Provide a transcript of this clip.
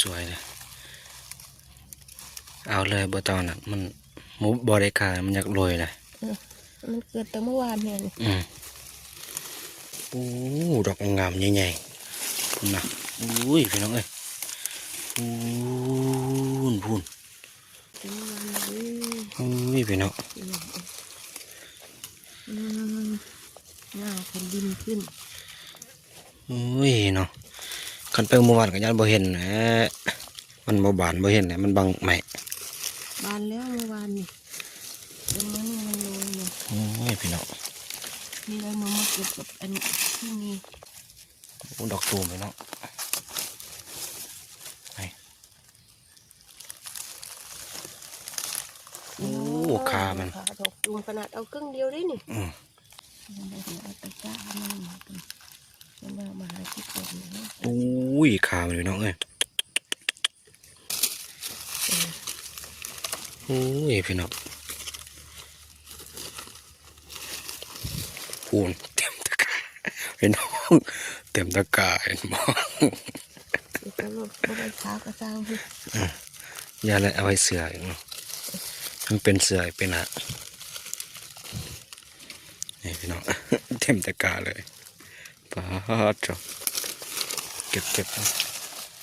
ສວຍໆ ເລີຍ. ເອົາເລີຍ ບໍ່ຕ້ອງນະ ມັນບໍ່ ບໍ່ໄດ້ຄ່າ ມັນຢາກໂລຍນະ. ເອີ ມັນເກີດແຕ່ມື້ວານນີ້. ອືມ ໂອ້ ດອກງາມໃຫຍ່ໆ ພຸ້ນນະ. ໂອ້ຍ ພີ່ນ້ອງເອີຍ ພຸ້ນ ພຸ້ນ. ໂອ້ຍ ພີ່ນ້ອງ ອືມ ງ່າວແຜ່ນດິນຂຶ້ນ. ໂອ້ຍເນາະ ຄັນໄປມື້ວານກໍຢ້ານບໍ່ເຫັນແຫຼະ ມັນບໍ່ບານ ບໍ່ເຫັນແຫຼະ ມັນບັງໄມ້. ບານແລ້ວມື້ວານນີ້ ເບິ່ງມື້ນີ້ມັນໂລຍນີ້. ໂອ້ຍ ພີ່ນ້ອງ ນີ້ໄດ້ມາໝົດເກັບກັບອັນທີ່ມີ. ໂອ້ ດອກຕູມເລີຍເນາະ. ໂອ້ ຂາມັນ ຂາດອກຈຸງຂະໜາດ ເອົາເຄິ່ງດຽວເດ້ນີ້. ອືມ ເອົາຕະກ້າມັນ ເພິ່ນວ່າມາຫາກິນກ່ອນເນາະ. ໂອ້ຍ ຂາມັນ ພີ່ນ້ອງເອີຍ. ໂອ້ຍ ພີ່ນ້ອງ ພຸ້ນ ເຕັມຕະກ້າ ພີ່ນ້ອງ ເຕັມຕະກ້າ ເຫັນບໍ່? ບໍ່ໄດ້ຂາກໍຊ່າງ ຢ່າແຫຼະ ເອົາໄວ້ເສືອອີກເນາະ ມັນເປັນເສືອເປັນອະ ນີ້ພີ່ນ້ອງ ເຕັມຕະກ້າເລີຍ. ປາດໂທ້ ເກັບ ເກັບ